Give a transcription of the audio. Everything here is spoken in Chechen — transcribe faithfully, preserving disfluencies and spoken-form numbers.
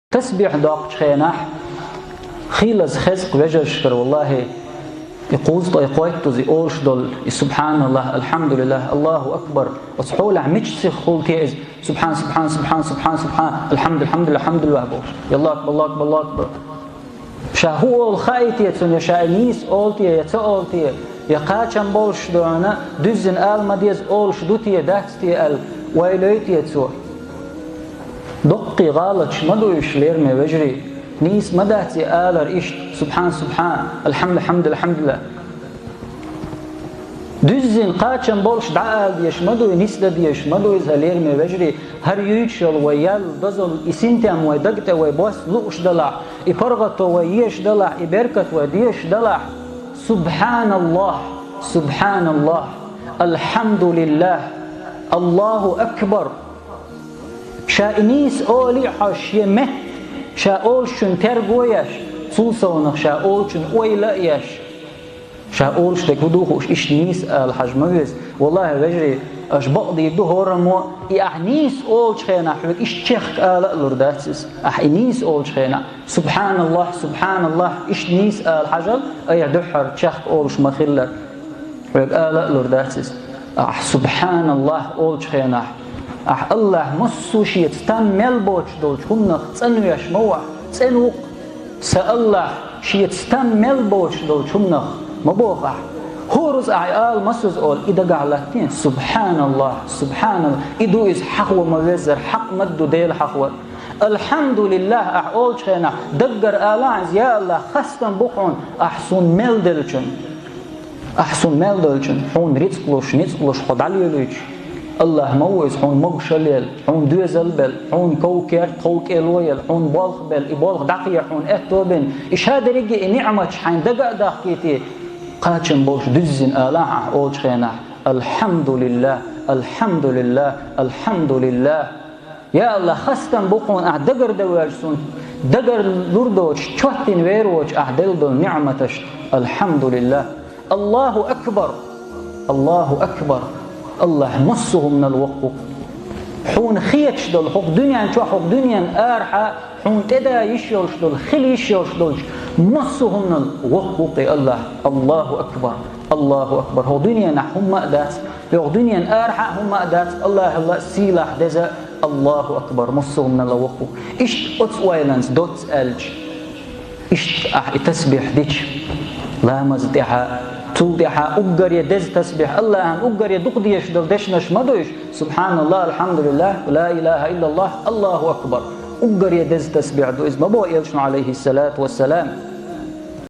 Тасбихь доккхучу хенахь, хийлаза хеза-кх вежаршкара, валлахӀи, и кхузткъе кхойттаза и олуш долу, и субхьаналлахӀ, алхьамдулиллахӀ, Аллаху акбар. Оцу хьолехь мича сиха хуьлу те иза? Субхьан, субхьан, субхьан, субхьан, субхьан, алхьамду, алхьамдулиллахӀ, алхьамдулиллахӀ бохуш. Яллаху акбар, Аллаху акбар. Ша хӀун олу хаий те цунна, я ша и нийса олу те, я ца олу те, я кхачам болуш ду хьуна, дуьззина ала ма деза олуш ду те, дац те аьлла, ойла йой те цо? Доккхий гӀалаташ ма ду уьш, лераме вежарий. Нийса ма дац и алар иштта: субхьан, субхьан, алхьамду, алхьамду, алхьамдулиллахӀ. Дуьззина кхачам болуш дӀаала дезаш ма ду и, нисдан дезаш ма ду иза, лераме вежарий. ХӀара юьйцуш йолу вай ял, дозалла, и синтем вай даг тӀе вай бос лууш далахь, и паргӀато вай езаш далахь, и беркат вай дезаш далахь, субхьаналлахӀ, субхьаналлахӀ, алхьамдулиллахӀ, Аллаху акбар. Ша и нийса олий а хьожуш, шен метта ша олучунна терго а еш, цул совнах ша олучунна ойла а еш, ша олуш дерг хӀун ду хууш, иштта нийса ала хьажа ма веза. ВаллахӀи, вежарий, аша бакъдийр ду хӀораммо, и ахь нийса олучу хенахь хьоьга иштта чехка ала а лур дац иза. Ахь и нийса олучу хенахь, субхьаналлахӀ, субхьаналлахӀ, иштта нийса ала хьажал, айхьа дуьххьара чехка олуш ма-хиллара. Хьоьга ала а лур дац иза. Ахь субхьаналлахӀ олучу хенахь, ахь АллахӀ массо а шеца там мел боцуш долчу хӀуманах цӀанвеш ма ву ахь, цӀена ву-кх. Сан АллахӀ шеца там мел боцуш долчу хӀуманах, ма боху ахь. ХӀораза ахь и ала массаза олу, и дагахь латтийна: субхьаналлахӀ, субхьаналлахӀ. И ду иза хьахо ма-веззара, хьакъ ма ду Дела хьахор. АлхьамдулиллахӀ ахь олучу хенахь, даггара ала ахь иза: я АллахӀ, хастам бу-кх хьуна ахь суна мел деллачунна. Ахь суна мел деллачунна, хьуна рицкъ луш, ницкъ луш хьо дӀалелуьйтуш. АллахӀ ма ву иза, хьуна могуш а лелла, хьуна доьзал а белла, хьуна ков-керт, хов-кӀело а елла, хьуна болх а белла, и болх дӀакхехьа хьуна аьтто а бина, и шадерриге а и ниӀматаш хьайна дага а дахкийта, кхачам болуш дуьззина ала ахь олучу хенахь: алхьамдулиллахӀ, алхьамдулиллахӀ, алхьамдулиллахӀ. Я АллахӀ, хастам бу-кх хьуна ахь дагардан воьжна суна, дагар лур доцуш, чоттийна вер воцуш ахь делла долу ниӀматашна. АлхьамдулиллахӀ. Аллаху акбар! Аллаху акбар! АллахӀ массо а хӀуманал воккха ву-кх. Хьуна хеташ долу, хӀокху дуьнен чохь, хӀокху дуьненан арахьа, хьуна тӀеда йиш йолуш долу, хила йиш йолуш долчу массо а хӀуманал воккха ву-кх и АллахӀ. Аллаху акбар! Аллаху акбар! ХӀокху дуьненахь хӀумма а дац, хӀокху дуьненан арахьа а хӀумма а дац, АллахӀал а сийлахь, деза. Аллаху акбар, массо а хӀуманал воккха ву. Иштта оцу ойланца доцца аьлча, иштта ахь и тасбихь дича, ламаза тӀехьа, цул тӀаьхьа уггаре деза тасбихь, АллахӀан уггаре дукха дезаш долу дешнаш ма ду уьш: субхьаналлахӀ, алхьамдулиллахӀ, ла илахӀа иллаллахӀ, Аллаху акбар. Уггаре деза тасбихь ду иза, ма боху элчано, Ӏалайхиссалату вассалам.